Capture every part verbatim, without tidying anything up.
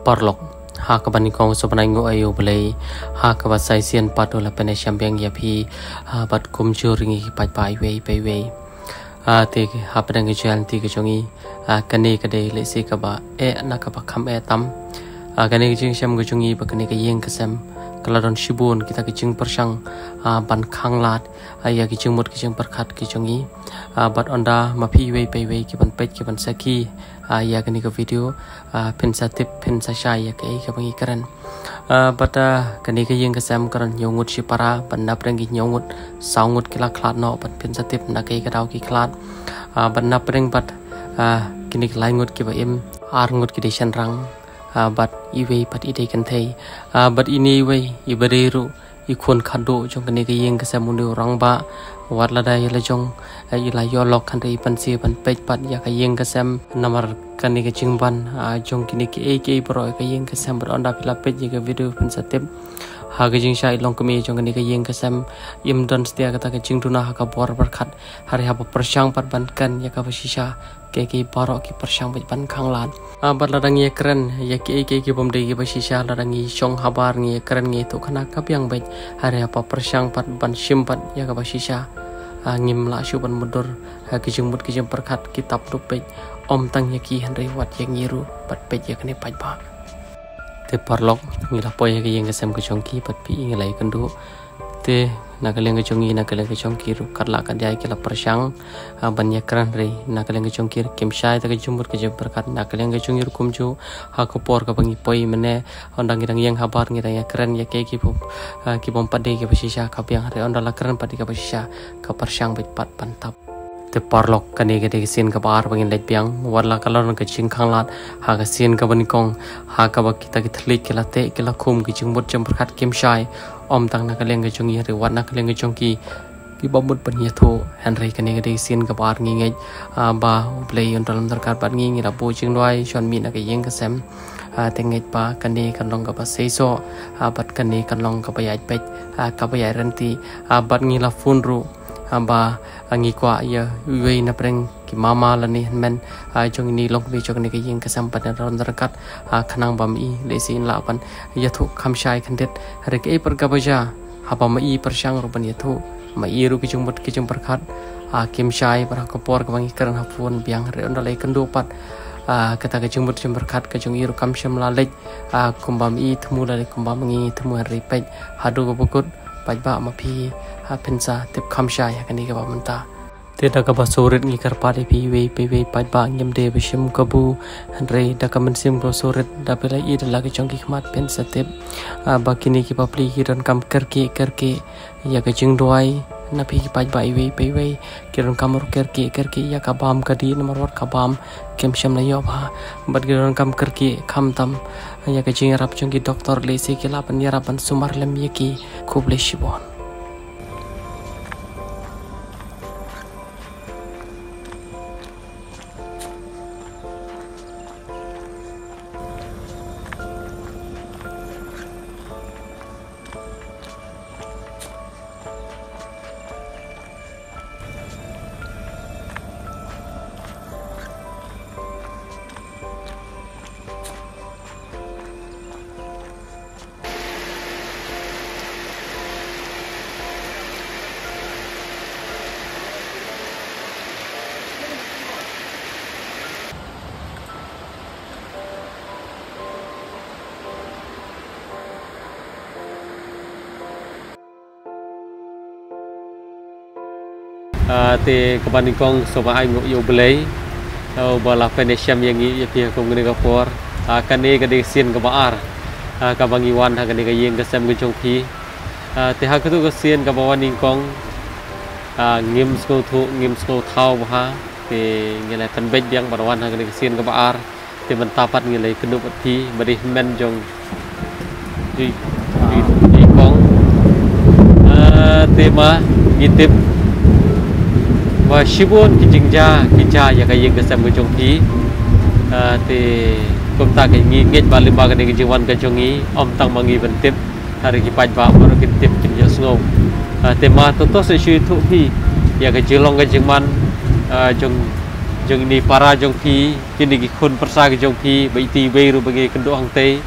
Paralok, ha kaba nyngkong sngewbha ai nguh ïa U Blei, ha kaba sa shisien pat u la pynïashem biang ïa phi, ha bad kumjuh ruh ïa ngi ki paidbah iwei pa iwei. Ah, te hapdeng ka jingïaid lynti ka jong ngi, ah, kane ka dei lehse kaba eh na kaba kham eh tam. Ah, kane ka jingshem ka jong ngi ba kane ka ïing ka sem ka la don shibun kita ki jingpyrshang, ah, ban khanglad, ah, ïa ki jingmut ki jingpyrkhat ki jong ngi. Ah, bad ynda ma phi iwei pa iwei ki ban peit ki ban sakhi, ah, ïa kane ka video, ah, phin sa tip phin sa shai ïa kaei kaba ngi kren. Ah, bad, ah, kane ka ïing ka sem ka don hynñiew ngut shipara, bad napdeng ki hynñiew ngut saw ngut ki la khlad noh, bad phin sa tip na kaei ka daw ki khlad. Ah, bad napdeng bad, ah, kine ki lai ngut kiba im, ar ngut ki dei shynrang, ah, bad iwei pat i dei kynthei. Ah, bad ine iwei iba dei ruh i khun khatduh jong kane ka ïing ka sem, une u rangbah, wat lada ïa la jong, eh, i la ïoh lok hynrei i pynsi ban peit pat ïa ka ïing ka sem, namar kane ka jingban, ah, jong kine kiei kiei baroh ïa ka ïing ka sem, bad ynda phi la peit ïa ka video phin sa tip. Ha ka jingshai longkmie jong kane ka ïing ka sem, im don satia kata ka jingduna ha ka bor pyrkhat, hynrei haba pyrshang pat ban kren ïa kaba shisha, kiei kiei baroh ki pyrshang beit ban khanglad. Ah, bad lada ngi ïakren ïa kiei kiei ki bym dei kiba shisha, lada ngi shong habar ngi ïakren ngi ïathuhkhana ka biang beit, hynrei haba pyrshang pat ban shim pat ïa kaba shisha, ah, ngim lah shuh ban mutdur, ah, ki jingmut ki jingpyrkhat ki tap dup beit, ym tang ïa ki hynrei wat ïa ngi ruh, bad peit ïa kane paidbah. Te paralok, ngi la poi ha ka ïing ka sem ka jong ki, bad phi ngi la ïakynduh. Te na ka liang ka jong ngi, na ka liang ka jong ki ruh, katba lah katba ïa ki la pyrshang, ah, ban ïakren, hynrei na ka liang ka jong ki ruh kim shai ïa ka jingmut ka jingpyrkhat. Na ka liang ka jong ngi ruh kumjuh, ha ka por kaba ngi poi mynne, ynda ngi dang ïeng habar ngi dang ïakren ïa kiei kiei, ah, ki bym pat dei kiba shisha ka biang, hynrei ynda la kren pat ïa kaba shisha ka pyrshang beit pat ban tap. Te paralok, kane ka dei ka sien kaba ar ba ngin leit biang, wat la ka la don ka jingkhanglad ha ka sien kaba nyngkong, ha kaba kita ki thylliej ki la teh ki la khum, ki jingmut jingpyrkhat kim shai, ym tang na ka liang ka jong ngi hynrei wat na ka liang ka jong ki, kiba mut ban ïathuh. Hynrei kane ka dei ka sien kaba ar ngi ngeit, ah, ba U Blei un da lum da ryngkat bad ngi, ngi la buh jingduwai shon mih na ka ïing ka sem. Ah, te ngeit ba kane kan long kaba seisoh, ah, bad kane kan long kaba ïaid beit, ah, kaba ïaid ryntih, ah, bad ngi la phone ruh, ah, ba, ah, ngi kwah ïa uwei na pdeng ki mama lane hynmen, ah, jong ine i longkmie jong kane ka ïing ka sem ban ïaid ryngkat, ah, khnang ba ma i lehse in lah ban ïathuh kham shai khyndiat, hynrei kaei pat kaba jia, haba ma i pyrshang ruh ban ïathuh, ma i ruh ki jingmut ki jingpyrkhat, ah, kim shai, bad ha ka por kaba ngi kren ha phone biang hynrei ynda la ïakynduh pat, ah, kata ka jingmut jingpyrkhat ka jong i ruh kam shym la leit, ah, kumba ma i thmu lane kumba ma ngi thmu, hynrei peit haduh kaba kut, paidbah, ma phi, ah, phin sa tip kham shai ha kane kaba mynta. Te da kaba sngewrit ngi kyrpad ïa phi iwei pa iwei paidbah, ngim dei ba shim kabu, hynrei da ka mynsiem kaba sngewrit, da phi la ïohi da la ka jong ki khmat phin sa tip, ah, ba kine ki bapli ki donkam kyrkieh kyrkieh ïa ka jingduwai na phi ki paidbah iwei pa iwei, ki donkam ruh kyrkieh kyrkieh ïa ka bam ka dih, namar wat ka bam kim shym la ïoh bha, bad ki donkam kyrkieh khamtam ïa ka jingïarap jong ki doktor, lehse ki lah ban ïarap ban sumar lem ïa ki. Khublei shibun. Ah, te kaba nyngkong sngewbha ai nguh ïa U Blei, ah, uba la pynïashem ïa ngi ïa phi ha kane ka por. Ah, kane ka dei ka sien kaba ar, ah, kaba ngi wan ha kane ka ïing ka sem ka jong phi. Ah, te ha katu ka sien kaba nyngkong, ah, ngim sngewthuh ngim sngewthaw bha, te ngi la pynbeit biang ban wan ha kane ka sien kaba ar. Te mynta pat ngi la ïakynduh bad phi, ba dei hynmen jong i, i, i kong. Ah, te ma ngi tip ba shibun ki jingjia ki jia ïa ka ïing ka sem ka jong phi. Ah, te kumta ka ngi ngeit ba lyngba kane ka jingwan ka jong ngi, ym tang ma ngi ban tip, hynrei ki paidbah baroh kin tip kin ïohsngew. Ah, te ma to to sa shu ïathuh phi ïa ka jinglong ka jingman, ah, jong jong ine i para jong phi, kine ki khun pyrsa ki jong phi, ba iti i wei ruh ba ngi kynduh hangtei.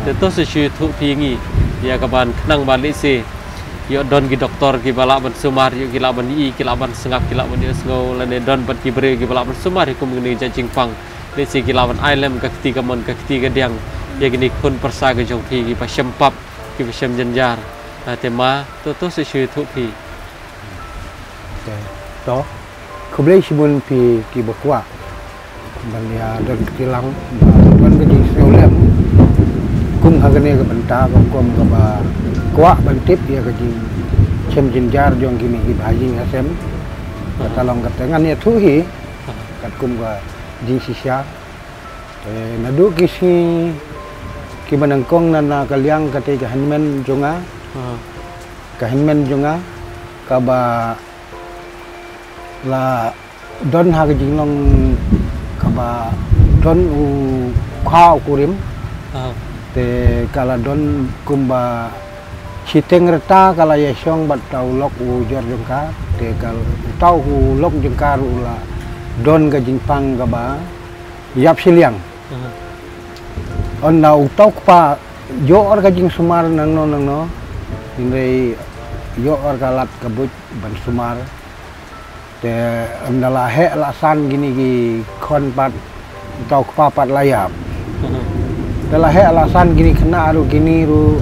Te to sa shu ïathuh phi ïa ngi, ïa ka ban khnang ba lehse ïoh don ki doktor kiba lah ban sumar, ïoh ki lah ban ïohi, ki lah ban sngap, ki lah ban ïohsngew, lane don pat ki briew kiba lah ban sumar ïa kum kine ki jait jingpang. Lehse ki lah ban ai lem ka kti kamon, ka kti kadiang ïa kine ki khun pyrsa ki jong phi kiba shem pap, kiba shem jynjar. Ah, te ma, to, to sa shu ïathuh phi. Te to, khublei shibun phi kiba kwah ban ïa don kti lang, ban don ka jingsngewlem kum ha kane ka bynta, ka kum kaba kwah ban tip ïa ka jingshem jynjar jong kine kiba ha ïing ha sem. Kata long kata ngan ïathuh hi katkum ka jingshisha. Te naduh ki sngi kiba nyngkong na, na ka liang kata ka hynmen jong nga. Ka hynmen jong nga kaba la don ha ka jinglong kaba don u kha u kurim. Te ka la don kumba shiteng rta ka la ïa shong bad uta u lok u jor jong ka. Te ka uta u lok jong ka ruh u la don ka jingpang kaba ïap shiliang. Ynda uta u kpa ïoh ka jingsumar nangno nangno, hynrei ïoh ka lad ka buit ban sumar. Te ynda la heh la san kine ki khun pat, uta u kpa pat la ïap. Te la heh la san kine ki khynnah ruh, kine ruh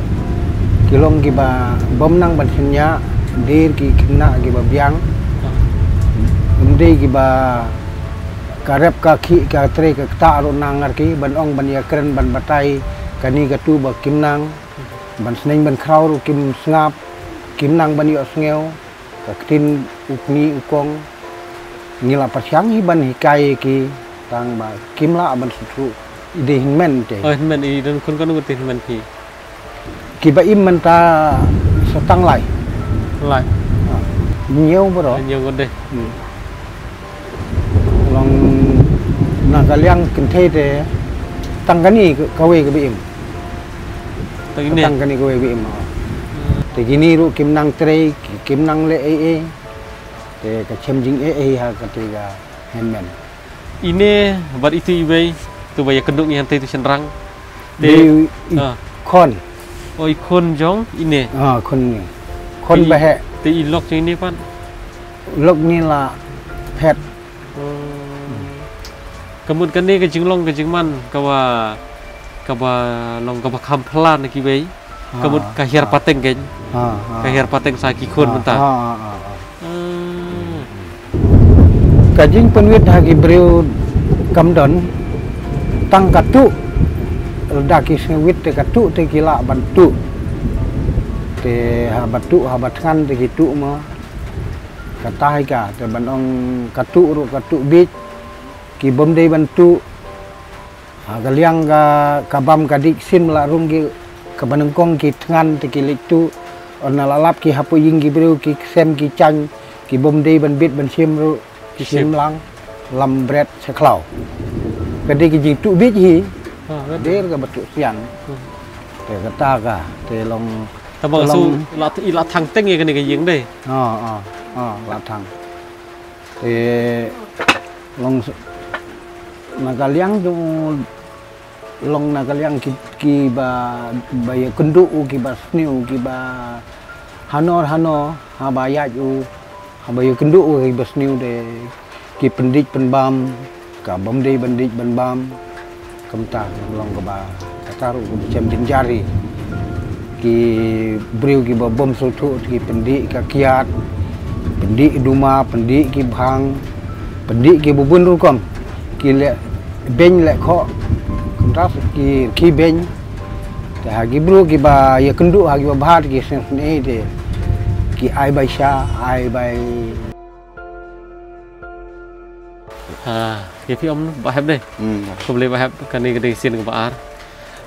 ki long kiba bym nang ban shaniah, dei ki khynnah kiba biang. Ym dei kiba ka rep ka khih ka trei ka ktah ruh nang ar ki ban ong ban ïakren ban batai kane katu ba kim nang, ban sneng ban khraw ruh kim sngap, kim nang ban ïohsngew. Ka ktien u kñi u kong ngi la pyrshang hi ban hikai ïa ki tang ba kim lah ban sngewthuh. I dei hynmen te. Oh, hynmen, i don khun katno te hynmen phi? Kiba im mynta sa tang lai. Lai. Hynñiew baroh. Hynñiew baroh. Long na ka liang kynthei te tang kane kawei kaba im. Tang ine. Tang kane kawei ba im. Te kine ruh kim nang trei, kim nang leh ei ei. Te ka shem jingeh ei ha kata ka hynmen. Ine bad itu iwei, tu ba ïakynduh ngi hangtei tu shynrang. Te i khun. Oh, i khun jong ine. Ah, khun ni. Khun ba heh. Te i lok jong ine pat. Lok ni la phet. Ka mut kane ka jinglong ka jingman kaba, kaba long kaba kham phylla na kiwei. Ka mut ka hiar pateng kein. Ka hiar pateng sa ki khun mynta. Ka jingpynwit ha ki briew kam don tang katu. Lada ki sngewit te katu te ki lah ban tu. Te haba tu haba thngan te ki tu ma. Kata hi ka, te ban ong katu ruh katu bit, ki bym dei ban tu. Ha ka liang ka, ka bam ka dik sim la rung ki, kaba nyngkong ki thngan te ki leit tu. Ynda la lap ki hapoh ïing ki briew ki ksem ki chang, ki bym dei ban bit ban shim ruh, ki shim lang, lam bret sha khlaw. Ka dei ki jingtu bit hi. Dei kaba tu siang. Te kata ka, te long. Tang ba ka su la, i la thang teng ïa kane ka ïing dei. Ah, ah, ah, la thang. Te long na ka liang tu, long na ka liang ki, kiba, ba ïakynduh u kiba sniew kiba hanor hanor, haba ïaid u, haba ïakynduh u kiba sniew te ki pyndit pynbam, ka bym dei ban dit ban bam. Kumta long kaba kata ruh kaba shem jynjar hi. Ki briew kiba bym sngewthuh ki pyndih ka kiad, pyndih duma, pyndih ki bhang, pyndih ki bun rukom, ki leh beiñ leh khoh, kumta ki, ki beiñ. Te ha ki briew kiba ïakynduh ha kiba bha te ki sngewsynei te ki ai bai sha, ai bai. Ha, ïa phi ym Bah Hep dei. Hmm. Khublei Bah Hep, kane ka dei ka sien kaba ar.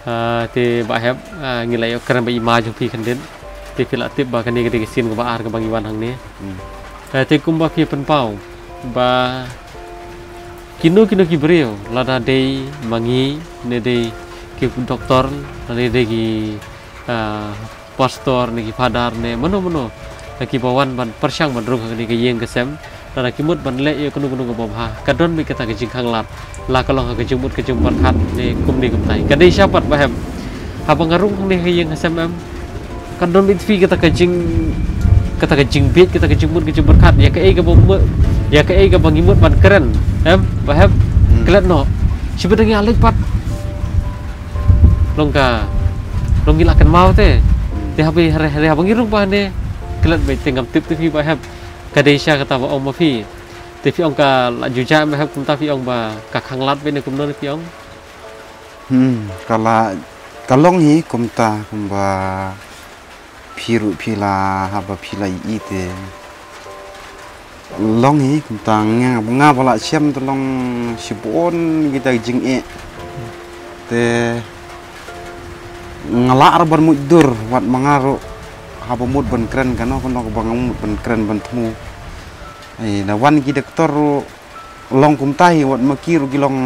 Ha, te Bah Hep, ha, ngi la ïoh kren bad i ma jong phi khyndiat. Te phi la tip ba kane ka dei ka sien kaba ar kaba ngi wan hangne. Hmm. Ha, te kumba phi pynpaw ba kino kino ki briew lada dei ma ngi ne dei ki doktor ne dei ki, ha, pastor ne ki father ne mano mano, ha, kiba wan ban pyrshang ban rung ha kane ka ïing ka sem, Lada ki mut ban leh ïa kano kano kaba bha, ka don beit kata ka jingkhanglad. La ka long ha ka jingmut ka jingpyrkhat ne kumne kumtai. Ka dei shisha pat Bah Hep. Haba nga rung hangne ha ïing ha sem em, ka don beit phi kata ka jing, kata ka jingbieit, kata ka jingmut ka jingpyrkhat ïa kaei kaba mut, ïa kaei kaba ngi mut ban kren. Em Bah Hep. Hmm. Klet noh. Shibit da ngi ïa leit pat. Long ka, long ngi la kynmaw te. Te haba, haba ngi rung bha hangne, klet beit te ngam tip te phi Bah Hep. Ka dei shisha kata ba ong ma phi. Te phi ong ka la jujah Bah Hep, kumta phi ong ba ka khanglad beit ne kumno ne phi ong? Hmm, ka la, ka long hi kumta kumba phi ruh phi la, haba phi la ïohi te long hi kumta. Nga, nga ba la shem te long shibun kita jingeh. Te nga lah ruh ban mutdur wat ma nga ruh, haba mut ban kren kano kano kaba nga mut ban kren ban thmu. Ai, da wan ki doktor ruh long kumta hi, wat ma ki ruh ki long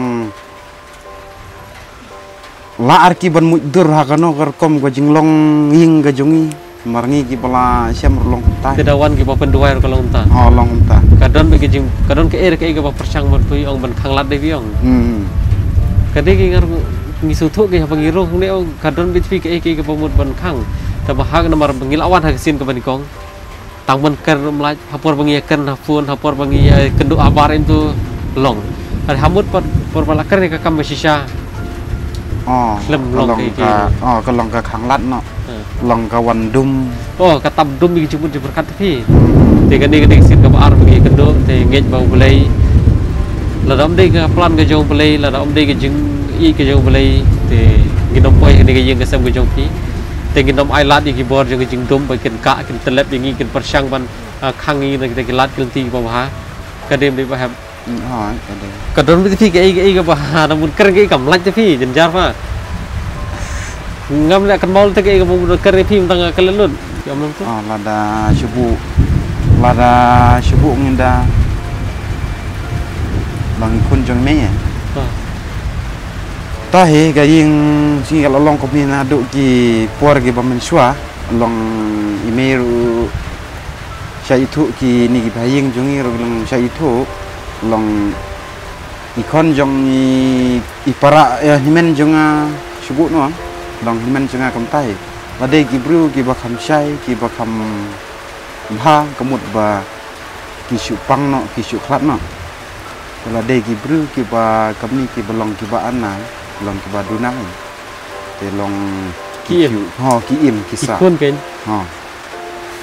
lah ar ki ban mutdur ha kano ka rukom ka jinglong ïing ka jong ngi. Mar ngi kiba la shem ruh long kumta hi. Te da wan kiba pynduwai ruh ka long kumta. Oh, long kumta. Ka don beit ka jing, ka don kaei kaei kaba pyrshang ban phi ong ban khanglad de phi ong. Hmm. Ka dei ki ngar ngi sngewthuh ki haba ngi rung hangne ong ka don beit phi kaei kaei kaba mut ban khang. Te ba ha ka namar ba ngi la wan ha ka sien kaba nyngkong. Tang ban kren ruh ym lah, ha por ba ngi ïa kren ha phone, ha por ba ngi ïa kynduh habar em tu long. Hynrei ha mut por, por ba la kren ïa ka kam ba shisha. Oh, khlem ka long, long kaei kaei ka, oh, ka long ka khanglad noh. Hmm. Long ka wan dum. Oh, ka tam dum ïa ka jingmut jingpyrkhat te phi. Hmm. Te kane ka dei ka sien kaba ar ba ngi ïa kynduh, te ngeit ba U Blei. Lada ym dei ka plan ka jong U Blei, lada ym dei ka jingïeit ka jong U Blei, te ngin ym poi ha kane ka ïing ka sem ka jong phi. Te ngin ym ai lad ïa ki bor jong ka jingdum ba kin kah, kin tyllep ïa ngi, kin pyrshang ban, ah, khang ïa ngi na kita ki lad ki lynti kiba bha. Ka dei, ym dei Bah Hep? Hmm, hooid, ka dei. Ka don beit te phi kaei kaei kaba ha, na mut kren kaei kam lait te phi, jynjar pha. Ngam lah kynmaw te kaei kaba mut kren phi mynta nga klet lut. Ki ong lem tu. Ah, lada shu buh, lada shu buh ngin da long i khun jong i mei, eh. Ah. Te hi ka ïing jong ngi ka la long kumne naduh ki por kiba mynshuwa, long i mei ruh shah ithuh, kine ki bahaïing jong ngi ruh ki long shah ithuh, long i khun jong i, i para, eh, hynmen jong nga shu buh noh, long hynmen jong nga kumta hi. Lada dei ki briew kiba kham shai, kiba kham bha, ka mut ba ki shu pang noh, ki shu khlad noh. Lada dei ki briew kiba kumne, kiba long kiba ana, long kiba duna hi. Te long ki im. Ki, ho, ki im, ki sah. Ki khun kein. Ho.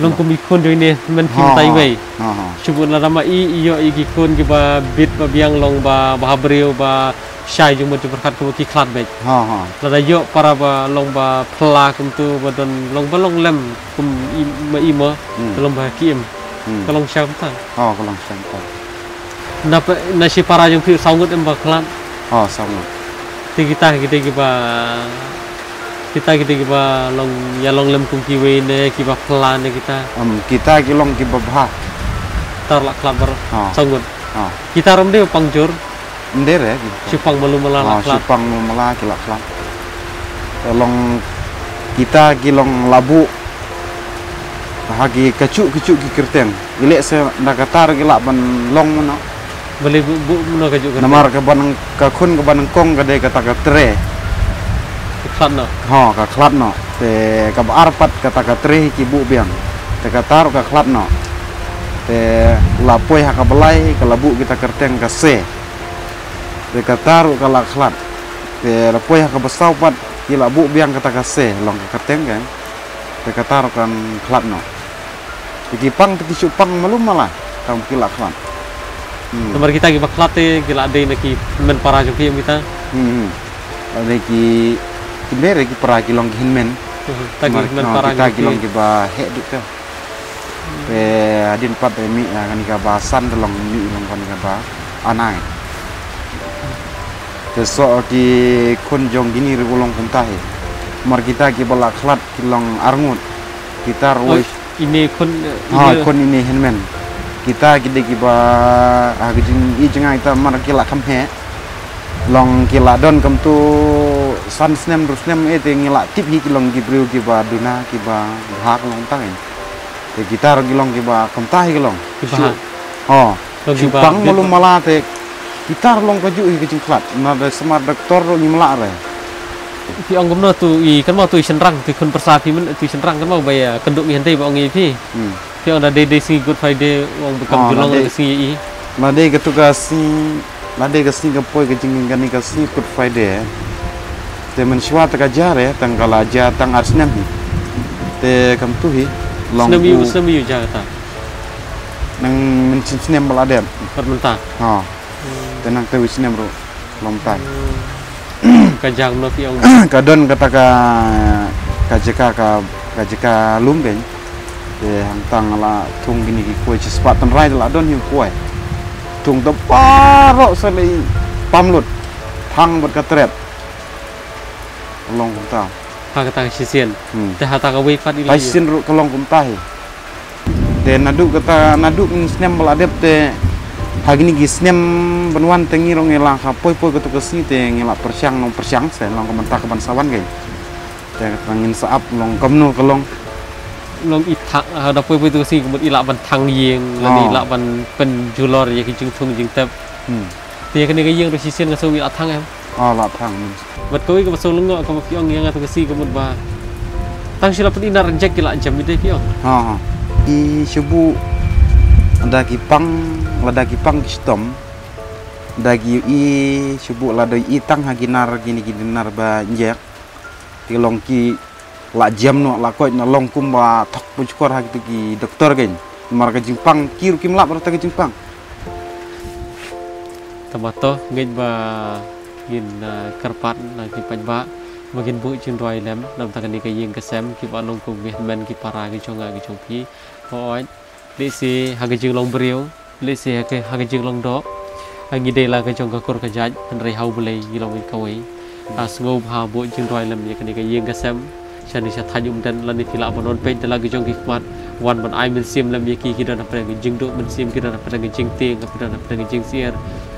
Long kum i khun jong ine, men kim tai wei. Ho, ho. Shu buh lada ma i, i ïoh i ki khun kiba bit ba biang long ba, ba ha briew ba shai jingmut jingpyrkhat kumba ki khlad beit. Ho, ho. Lada ïoh para ba long ba phylla kumtu ba don long ba long lem kum i, ma i mo, hmm, ka long ba ki im. Hmm. Ka long sha kumta. Ho, ka long sha kumta. Na pa, na shi para jong phi saw ngut em ba khlad? Ho, saw ngut. Te kita ki dei kiba, kita ki dei kiba long, ïa long lem kum kiwei ne kiba phylla ne kita? Em, kita ki long kiba bha. Kita ruh la khlad baroh. Ho. Saw ngut. Ho. Kita ruh ym dei pang jur. Ym dei re ki. Shu pang malu mala la khlad. Shu pang malu mala ki la khlad. Te long kita ki long la buh ha ki kajuh kajuh ki kyrteng. Ki leh se na kata ruh ki lah ban long mano. Balei buh, buh mano kajuh kyrteng? Namar kaba nyng-, ka khun kaba nyngkong ka dei kata ka tre. Ka khlad noh. Ho, ka khlad noh. Te kaba ar pat kata ka tre hi ki buh biang. Te kata ruh ka khlad noh. Te la poi ha kaba lai ka la buh kita kyrteng ka se. Te kata ruh ka la khlad. Te la poi ha kaba saw pat ki la buh biang kata ka se, long ka kyrteng ka. Te kata ruh kan khlad noh. Te ki pang te ki shu pang malu mala, tang ki la khlad. Hmm. Namar kita kiba khlad te ki la dei na ki hynmen para jong ki em kita. Hmm, hmm. La dei ki, ki mei re ki para ki long ki hynmen. Hmm, ta ki hynmen para kita ki long kiba heh duk te. Te hadien pat te mih, ah, kane kaba san te long mih long kane kaba anai. Te soh ki khun jong kine ruh u long kumta hi. Namar kita kiba la khlad ki long ar ngut. Kita ruh. Oh, ine khun, eh, ha, ine khun ine hynmen. Kita ki dei kiba, ah, ki jing, i jing ai ta mar ki la kham heh. Long ki la don kumtu san snem, hynriew snem, eh, te ngi la tip hi ki long ki briew kiba duna, kiba bha ki long tang. Te kita ruh ki long kiba kumta hi ki long. Kiba shu ha. Oh. Shu pang malu mala te. Kita ruh long kajuh hi ka jingkhlad. Na da sumar doktor ruh ngim lah re. Phi ong kumno tu i, kan mo tu i shynrang, tu i khun pyrsa phi mynta, tu i shynrang kan mo ba ïa kynduh ngi hynrei ba ong i phi. Hmm. Phi ong da dei dei sngi Good Friday, ong ba kam ju long da sngi i. Na dei katu ka sngi, na dei ka sngi ka poi ka jingkane ka sngi Good Friday. Te mynshuwa te ka jia re, tang ka la jia tang ar snem hi. Te kam tu hi long snem ïu, snem ïu jia kata. Nang mynshem snem ba la dep. Pat mynta. Ha. Te nang te wei snem ruh long tai. Ka jia kumno phi ong? Ka don kata ka, ka jaka, ka, ka jaka lum kein. Te hangta nga la thung kine ki kwai shispah tynrai te la don hi u kwai. Thung te baroh sa lei pam lut. Thang bad ka tret. Long kumta. Ha kata ka shisien. Hmm. Te hata ka wei pat i la. Shisien ruh ka long kumta hi. Te naduh kata, naduh mynsnem ba la dep te ha kine ki snem ban wan te ngi ruh ngi la ka poi poi katu ka sngi te ngi la pyrshang nong pyrshang se long ka mynta ka ban sa wan kein. Te kata ngin sa ap long kumno ka long. Long i thang, ha, da poi poi tu ka sngi ka mut i lah ban thang ïing, lane i lah ban pynjulor ïa ki jingthung jingtep. Hmm. Te ïa kane ka ïing ruh shisien ka sngew i la thang em. Oh, la thang. Bad kawei kaba sngewlyngngoh kaba phi ong ïa nga tu ka sngi ka mut ba tang shu la pyni na rynjek ki la jem i dei phi ong. Ha ha. I shu buh da ki pang lada ki pang ki shitom da ki i shu buh lada i tang ha ki nar kine ki nar ba injek. Ki long ki la jem noh la koit na long kumba thok pynshkor ha kito ki doktor kein. Namar ka jingpang ki ruh kim lap ruh ta ka jingpang. Tangba to ngeit ba ngin, ah, kyrpad na ki paidbah ba ngin buh jingduwai lem na bynta kane ka ïing ka sem kiba long kum ki hynmen ki para ki jong nga ki jong phi. Hooid. Lehse ha ka jinglong briew, lehse ha ka, ha ka jinglong doh, ah, ngi dei la ka jong ka kur ka jait, hynrei ha U Blei ngi long kawei. Ah, sngewbha buh jingduwai lem ïa kane ka ïing ka sem shane sha thaiñ Umden lane phi lah ban wan peit da la ka jong ki khmat, wan ban ai mynsiem lem ïa ki, ki don hapdeng ka jingduh mynsiem, ki don hapdeng ka jingtieng, ki don hapdeng ka jingsyier.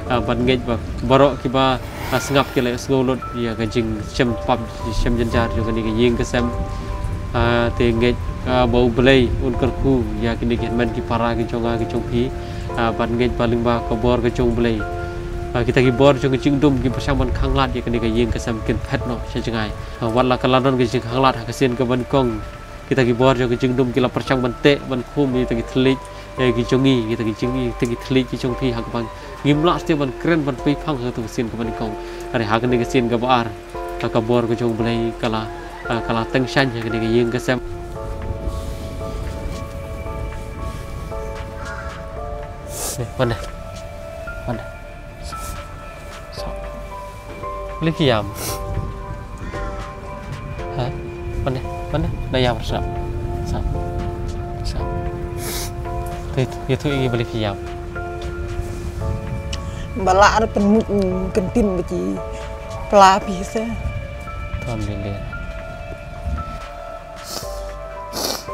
Ah, ban ngeit ba baroh kiba, ah, sngap ki la sngewlut ïa ka jingshem pap jingshem jynjar jong kane ka ïing ka sem. Ah, te ngeit, ah, ba U Blei un kyrkhu ïa kine ki hynmen ki para ki jong nga ki jong phi. Ah, ban ngeit ba lyngba ka bor ka jong U Blei, ah, kita ki bor jong ka jingdum ki pyrshang ban khanglad ïa kane ka ïing ka sem kin phet noh sha jngai. Ah, wat la ka la don ka jingkhanglad ha ka sien kaba nyngkong, kita ki bor jong ka jingdum ki la pyrshang ban teh ban khum ïa kita ki thylliej, eh, ki jong ngi, kita ki jong ngi, kita ki thylliej ki jong phi ha kaba ngim lah shuh ban kren ban pynphang ha katu ka sien kaba nyngkong. Hynrei ha kane ka sien kaba ar, ka, ka bor ka jong U Blei ka la, ah, ka la teng shaiñ ha kane ka ïing ka sem. Eh, wan deh. Wan deh. Sop. Sop. Leh phi ïam. Ha? Wan deh, wan deh. Da ïam re sop. Sop. Sop. Te ïathuh ïa ngi ba leh phi ïam. Ba lah re pynmut, mm, kyntien ba ki pla phi se. Tuan leh leh.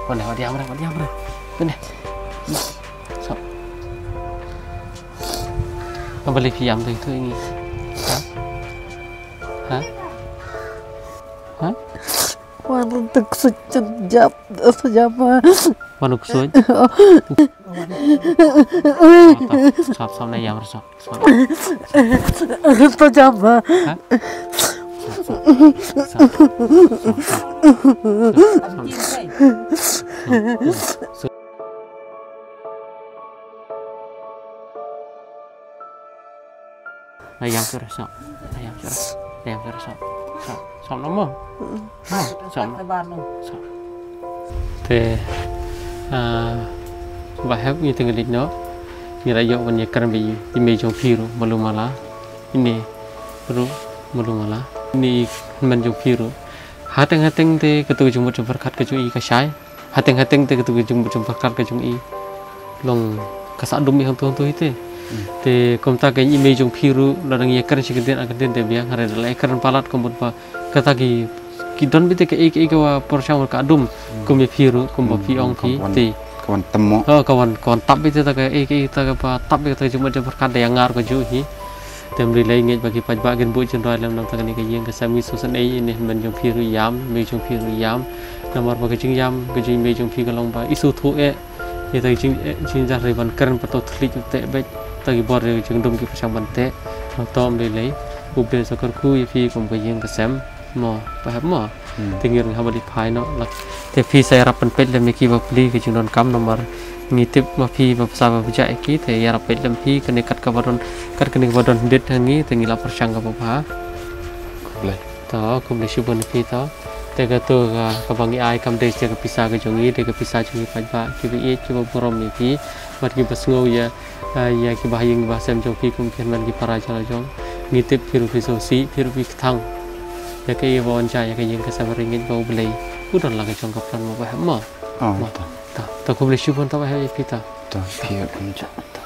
Wan deh, wat ïam re, wat ïam re. Wan deh. Sop. Ba leh phi ïam te ïathuh ïa ngi. Ha? Ha? Ha? Wan ryntek sejap, sejap. Wan u ksuid. Sop, sop, na ïam re sop. Sop. Sejap. Ha? Sop, sop. Sop, sop. Sop, sop. Sop, sop. Ïam shuh re sop. Ïam shuh re. Ïam shuh re sop. Sop. Sop na mo. Mo. Sop na. Sop. Te, ah, ba hep ngi te ngi leit noh. Ngi la ïoh ban ïakren bad i mei jong phi ruh malu mala. Ine ruh malu mala. Ine i hynmen jong phi ruh. Hateng hateng te katu ka jingmut jingpyrkhat ka jong i ka shai. Hateng hateng te katu ka jingmut jingpyrkhat ka jong i long ka sah dum i hangtu hangtu hi te. Hmm. Te kumta ka i mei jong phi ruh la dang ïakren shi kyntien ar kyntien te biang hynrei da la ïakren palat ka mut ba kata ki, ki don beit te kaei kaei kaba pyrshang ka dum. Hmm. Kum ïa phi ruh kumba phi ong phi te. Ka wan tap beit te ta kaei kaei ta kaba tap beit te ka jingmut jingpyrkhat da ïa nga ruh kajuh hi. Te ym ri lei ngeit ba ki paidbah kin buh jingduwai lem na bynta kane ka ïing ka sem ngi sngewsynei ine hynmen jong phi ruh ïam, mei jong phi ruh ïam. Namar ba ka jingïam ka jong i mei jong phi ka long ba i sngewthuh eh. Ïa ta ka jing, eh, jingïaid re ban kren pat to thylliej te beit. Ta ki bor jingdum ki pyrshang ban teh. Nangta ym lei lei, U Blei sa kyrkhu ïa phi kum ka ïing ka sem. Mo, ba hep mo. Hmm. Te ngi ruh ngi hap ban leit phai noh. Te phi sa ïarap ban peit lem ïa ki bapli ka jingdonkam namar ngi tip ma phi ba pisa ba bjah ïa ki, te ïarap peit lem phi kane kat kaba don, kat kane kaba don hynrei ha ngi, te ngi la pyrshang kaba bha. Khublei. To, khublei shibun ïa phi to. Te kato ka, kaba ngi ai kam dei ka pisa ka jong ngi, dei ka pisa jong ngi paidbah kiba ïeit kiba burom ïa phi bad kiba sngew ïa, ah, ïa kiba ha ïing ba sem jong phi kum ki hynmen ki para jong la jong. Ngi tip phi ruh phi sngewsih, phi ruh phi kthang ïa ka ïa ba wan jia ïa ka ïing ka sem, ringit ba U Blei u don la ka jong ka plan mo, ba hep mo. Oh, mo. To. To, to khublei shibun to, ba hep ïa phi to. To, phi ïa phi.